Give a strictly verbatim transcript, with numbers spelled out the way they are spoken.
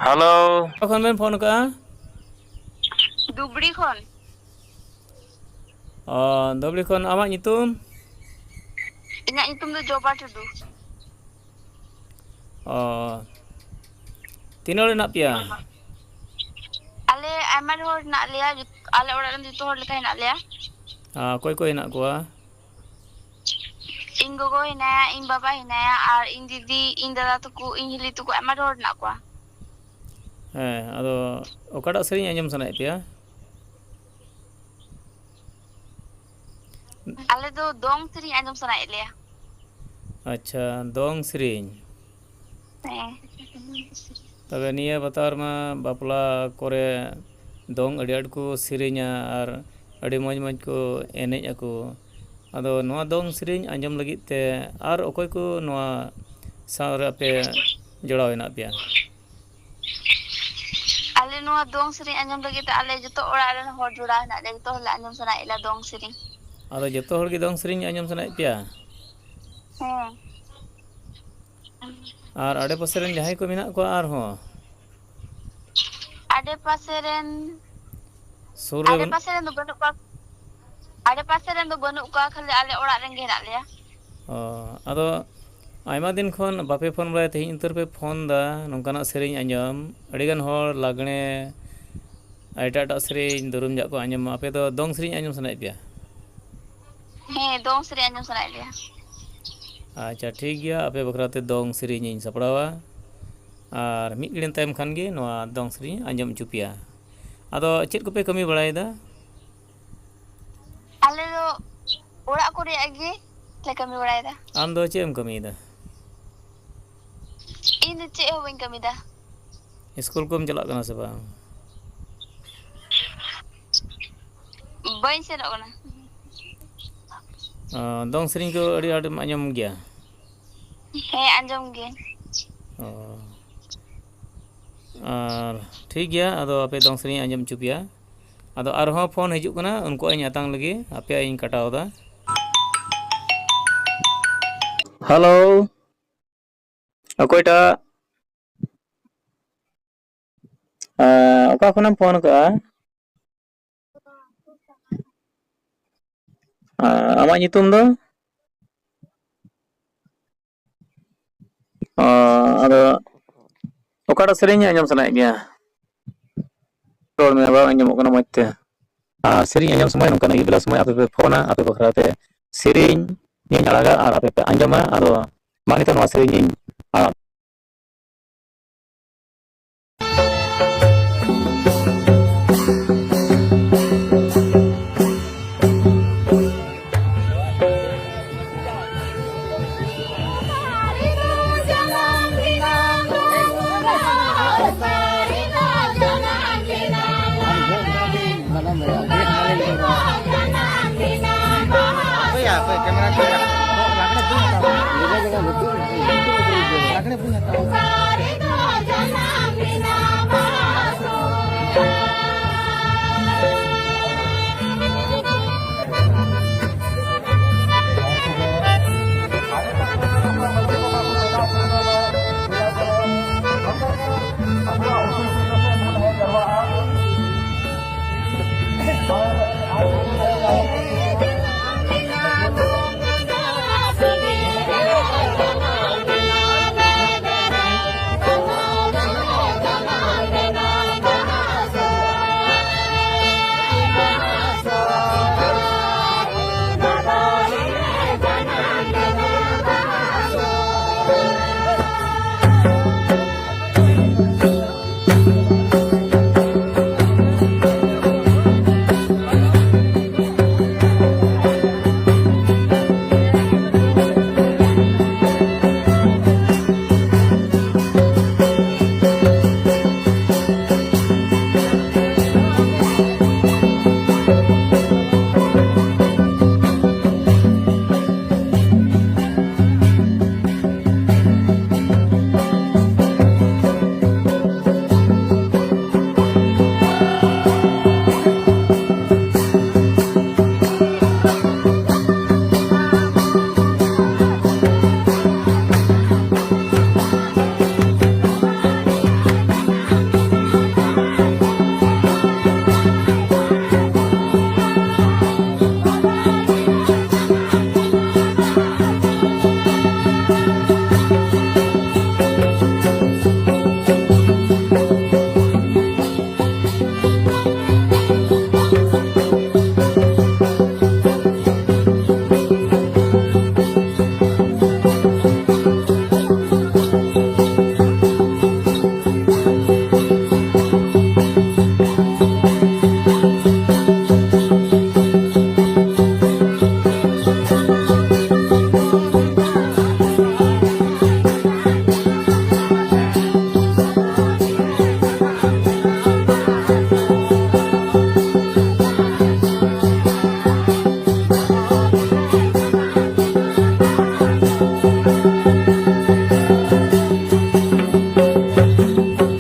Hello. ᱚᱠᱟ ᱠᱷᱚᱱ ᱵᱮᱱ ᱯᱷᱳᱱ ᱟᱠᱟᱫᱼᱟ? ᱫᱩᱵᱲᱤ ᱠᱷᱚᱱ᱾ ᱚ, ᱫᱩᱵᱲᱤ ᱠᱷᱚᱱ᱾ ᱟᱢᱟᱜ ᱧᱩᱛᱩᱢ? ᱤᱧᱟᱹᱜ ᱧᱩᱛᱩᱢ ᱫᱚ ᱡᱚᱵᱟ ᱴᱩᱰᱩ᱾ ᱚ, ᱛᱤᱱᱟᱹᱜ ᱦᱚᱲ ᱦᱮᱱᱟᱜ ᱯᱮᱭᱟ? ᱟᱞᱮ ᱟᱭᱢᱟ ᱰᱷᱮᱨ ᱦᱚᱲ ᱦᱮᱱᱟᱜ ᱞᱮᱭᱟ, ᱡᱚᱛ-, ᱟᱞᱮ ᱚᱲᱟᱜ ᱨᱮᱱ ᱡᱚᱛᱚ ᱦᱚᱲ ᱞᱮᱠᱟ ᱦᱮᱱᱟᱜ ᱞᱮᱭᱟ᱾ ᱟᱨ ᱚᱠᱚᱭ ᱠᱚ ᱦᱮᱱᱟᱜ ᱠᱚᱣᱟ? ᱤᱧ ᱜᱚᱜᱚ ᱦᱮᱱᱟᱭᱟ, ᱤᱧ ᱵᱟᱵᱟ ᱦᱮᱱᱟᱭᱟ, ᱟᱨ ᱤᱧ ᱫᱤᱫᱤ, ᱤᱧ ᱫᱟᱫᱟ ᱛᱟᱠᱚ, ᱤᱧ ᱦᱤᱞᱤ ᱛᱟᱠᱚ, ᱟᱭᱢᱟ ᱰᱷᱮᱨ ᱦᱚᱲ ᱦᱮᱱᱟᱜ ᱠᱚᱣᱟ᱾ ᱦᱮᱸ, ᱟᱫᱚ ᱚᱠᱟᱴᱟᱜ ᱥᱮᱨᱮᱧ ᱟᱸᱡᱚᱢ ᱥᱟᱱᱟᱭᱮᱫ ᱯᱮᱭᱟ? ᱟᱞᱮ ᱫᱚ ᱫᱚᱝ ᱥᱮᱨᱮᱧ ᱟᱸᱡᱚᱢ ᱥᱟᱱᱟᱭᱮᱫ ᱞᱮᱭᱟ᱾ ᱟᱪᱪᱷᱟ, ᱫᱚᱝ ᱥᱮᱨᱮᱧ᱾ ᱦᱮᱸ᱾ ᱛᱚᱵᱮ ᱱᱤᱭᱟᱹ ᱵᱟᱛᱟᱨ ᱢᱟ ᱵᱟᱯᱞᱟ ᱠᱚᱨᱮ ᱫᱚᱝ ᱟᱹᱰᱤ ᱟᱸᱴ ᱠᱚ ᱥᱮᱨᱮᱧᱟ ᱟᱨ ᱟᱹᱰᱤ ᱢᱚᱡᱽ ᱢᱚᱡᱽ ᱠᱚ ᱮᱱᱮᱡ ᱟᱠᱚ᱾ ᱟᱫᱚ ᱱᱚᱣᱟ ᱫᱚᱝ ᱥᱮᱨᱮᱧ ᱟᱸᱡᱚᱢ ᱞᱟᱹᱜᱤᱫ ᱛᱮ ᱟᱨ ᱚᱠᱚᱭ ᱠᱚ ᱱᱚᱣᱟ ᱥᱟᱶ ᱨᱮ ᱟᱯᱮ ᱡᱚᱲᱟᱣ ᱦᱮᱱᱟᱜ ᱯᱮᱭᱟ? ᱟᱞᱮ ᱱᱚᱣᱟ ᱫᱚᱝ ᱥᱮᱨᱮᱧ ᱟᱸᱡᱚᱢ ᱞᱟᱹᱜᱤᱫ ᱛᱮ ᱟᱞᱮ ᱡᱚᱛᱚ ᱚᱲᱟᱜ ᱨᱮᱱ ᱦᱚᱲ ᱡᱚᱲᱟᱣ ᱦᱮᱱᱟᱜ ᱞᱮᱭᱟ, ᱡᱚᱛᱚ ᱦᱚᱲ ᱞᱮ ᱟᱸᱡᱚᱢ ᱥᱟᱱᱟᱭᱮᱫ ᱞᱮᱭᱟ ᱫᱚᱝ ᱥᱮᱨᱮᱧ᱾ ᱟᱫᱚ ᱡᱚᱛᱚ ᱦᱚᱲ ᱜᱮ ᱫᱚᱝ ᱥᱮᱨᱮᱧ ᱟᱸᱡᱚᱢ ᱥᱟᱱᱟᱭᱮᱫ ᱯᱮᱭᱟ? ᱦᱮᱸ᱾ ᱟᱨ ᱟᱰᱮ ᱯᱟᱥᱮ ᱨᱮᱱ ᱡᱟᱦᱟᱸᱭ ᱠᱚ ᱢᱮᱱᱟᱜ ᱠᱚᱣᱟ ᱟᱨᱦᱚᱸ? ᱟᱰᱮ ᱯᱟᱥᱮ ᱨᱮᱱ, ᱥᱩᱨ ᱨᱮ ᱟᱰᱮ ᱵᱟᱹᱱᱩᱜ? ᱯᱟᱥᱮ ᱨᱮᱱ ᱫᱚ ᱵᱟᱹᱱᱩᱜ ᱠᱚᱣᱟ, ᱟᱰᱮ ᱯᱟᱥᱮ ᱨᱮᱱ ᱫᱚ ᱵᱟᱹᱱᱩᱜ ᱠᱚᱣᱟ, ᱠᱷᱟᱹᱞᱤ ᱟᱞᱮ ᱚᱲᱟᱜ ᱨᱮᱱ ᱜᱮ ᱦᱮᱱᱟᱜ ᱞᱮᱭᱟ᱾ ᱚ, ᱟᱫᱚ ᱟᱭᱢᱟ ᱫᱤᱱ ᱠᱷᱚᱱ ᱵᱟᱯᱮ ᱯᱷᱳᱱ ᱵᱟᱲᱟᱭᱟ, ᱛᱮᱦᱮᱧ ᱩᱛᱟᱹᱨ ᱯᱮ ᱯᱷᱳᱱ ᱫᱟ, ᱱᱚᱝᱠᱟᱱᱟᱜ ᱥᱮᱨᱮᱧ ᱟᱸᱡᱚᱢ, ᱟᱹᱰᱤᱜᱟᱱ ᱦᱚᱲ ᱞᱟᱜᱽᱬᱮ ᱟᱨ ᱮᱴᱟᱜ ᱮᱴᱟᱜ ᱥᱮᱨᱮᱧ ᱫᱩᱨᱩᱢ ᱡᱟᱜ ᱠᱚ ᱟᱸᱡᱚᱢᱟ, ᱟᱯᱮ ᱫᱚ ᱫᱚᱝ ᱥᱮᱨᱮᱧ ᱟᱸᱡᱚᱢ ᱥᱟᱱᱟᱭᱮᱫ ᱯᱮᱭᱟ? ᱦᱮᱸ, ᱫᱚᱝ ᱥᱮᱨᱮᱧ ᱟᱸᱡᱚᱢ ᱥᱟᱱᱟᱭᱮᱫ ᱞᱮᱭᱟ᱾ ᱟᱪᱪᱷᱟ, ᱴᱷᱤᱠ ᱜᱮᱭᱟ, ᱟᱯᱮ ᱵᱟᱠᱷᱨᱟ ᱛᱮ ᱫᱚᱝ ᱥᱮᱨᱮᱧ ᱤᱧ ᱥᱟᱯᱲᱟᱣᱟ᱾ ᱟᱨ ᱢᱤᱫ ᱜᱷᱟᱹᱲᱤᱡ ᱛᱟᱭᱚᱢ ᱠᱷᱟᱱ ᱜᱮ ᱱᱚᱣᱟ ᱫᱚᱝ ᱥᱮᱨᱮᱧ ᱟᱸᱡᱚᱢ ᱦᱚᱪᱚ ᱯᱮᱭᱟ᱾ ᱟᱫᱚ ᱪᱮᱫ ᱠᱚᱯᱮ ᱠᱟᱹᱢᱤ ᱵᱟᱲᱟᱭᱮᱫᱟ? ᱟᱞᱮ ᱫᱚ ᱚᱲᱟᱜ ᱠᱚᱨᱮᱭᱟᱜ ᱜᱮ ᱞᱮ ᱠᱟᱹᱢᱤ ᱵᱟᱲᱟᱭᱮᱫᱟ᱾ ᱟᱢ ᱫᱚ ᱪᱮᱫ ᱮᱢ ᱠᱟᱹᱢᱤᱭᱮᱫᱟ? ᱤᱧ ᱫᱚ ᱪᱮᱫ ᱦᱚᱸ ᱵᱟᱹᱧ ᱠᱟᱹᱢᱤᱭᱮᱫᱟ᱾ ᱤᱥᱠᱩᱞ ᱠᱚᱢ ᱪᱟᱞᱟᱜ ᱠᱟᱱᱟ ᱥᱮ ᱵᱟᱝ? ᱵᱟᱹᱧ ᱥᱮᱱᱚᱜ ᱠᱟᱱᱟ᱾ ᱚ, ᱫᱚᱝ ᱥᱮᱨᱮᱧ ᱠᱚ ᱟᱹᱰᱤ ᱟᱸᱴᱮᱢ ᱟᱸᱡᱚᱢ ᱜᱮᱭᱟ? ᱦᱮᱸ, ᱟᱸᱡᱚᱢ ᱜᱤᱭᱟᱹᱧ᱾ ᱚ, ᱟᱨ ᱴᱷᱤᱠ ᱜᱮᱭᱟ, ᱟᱫᱚ ᱟᱯᱮ ᱫᱚᱝ ᱥᱮᱨᱮᱧ ᱟᱸᱡᱚᱢ ᱦᱚᱪᱚ ᱯᱮᱭᱟ᱾ ᱟᱫᱚ ᱟᱨᱦᱚᱸ ᱯᱷᱳᱱ ᱦᱤᱡᱩᱜ ᱠᱟᱱᱟ, ᱩᱱᱠᱩᱣᱟᱜ ᱤᱧ ᱟᱛᱟᱝ ᱞᱮᱜᱮ, ᱟᱯᱮᱭᱟᱜ ᱤᱧ ᱠᱟᱴᱟᱣ ᱮᱫᱟ᱾ ᱦᱮᱞᱳ, ᱚᱠᱚᱭᱴᱟᱜ? ᱟᱸ, ᱚᱠᱟ ᱠᱷᱚᱱᱮᱢ ᱯᱷᱳᱱ ᱟᱠᱟᱫᱼᱟ? ᱟᱸ, ᱟᱢᱟᱜ ᱧᱩᱛᱩᱢ ᱫᱚ? ᱚ, ᱟᱫᱚ ᱚᱠᱟᱴᱟᱜ ᱥᱮᱨᱮᱧ ᱟᱸᱡᱚᱢ ᱥᱟᱱᱟᱭᱮᱫ ᱢᱮᱭᱟ? ᱨᱚᱲ ᱢᱮ, ᱵᱟᱝ ᱟᱸᱡᱚᱢᱚᱜ ᱠᱟᱱᱟ ᱢᱚᱡᱽ ᱛᱮ᱾ ᱟᱨ ᱥᱮᱨᱮᱧ ᱟᱸᱡᱚᱢ ᱥᱚᱢᱚᱭ ᱱᱚᱝᱠᱟᱱ ᱟᱹᱭᱩᱵ ᱵᱮᱞᱟ ᱥᱚᱢᱚᱭ ᱟᱯᱮ ᱯᱮ ᱯᱷᱳᱱᱟ, ᱟᱯᱮ ᱵᱟᱠᱷᱨᱟ ᱛᱮ ᱥᱮᱨᱮᱧ ᱤᱧ ᱟᱲᱟᱜᱟ ᱟᱨ ᱟᱯᱮ ᱯᱮ ᱟᱸᱡᱚᱢᱟ᱾ ᱟᱫᱚ ᱢᱟ ᱱᱤᱛᱚᱜ ᱱᱚᱣᱟ ᱥᱮᱨᱮᱧ ᱤᱧ ᱟᱲᱟᱜ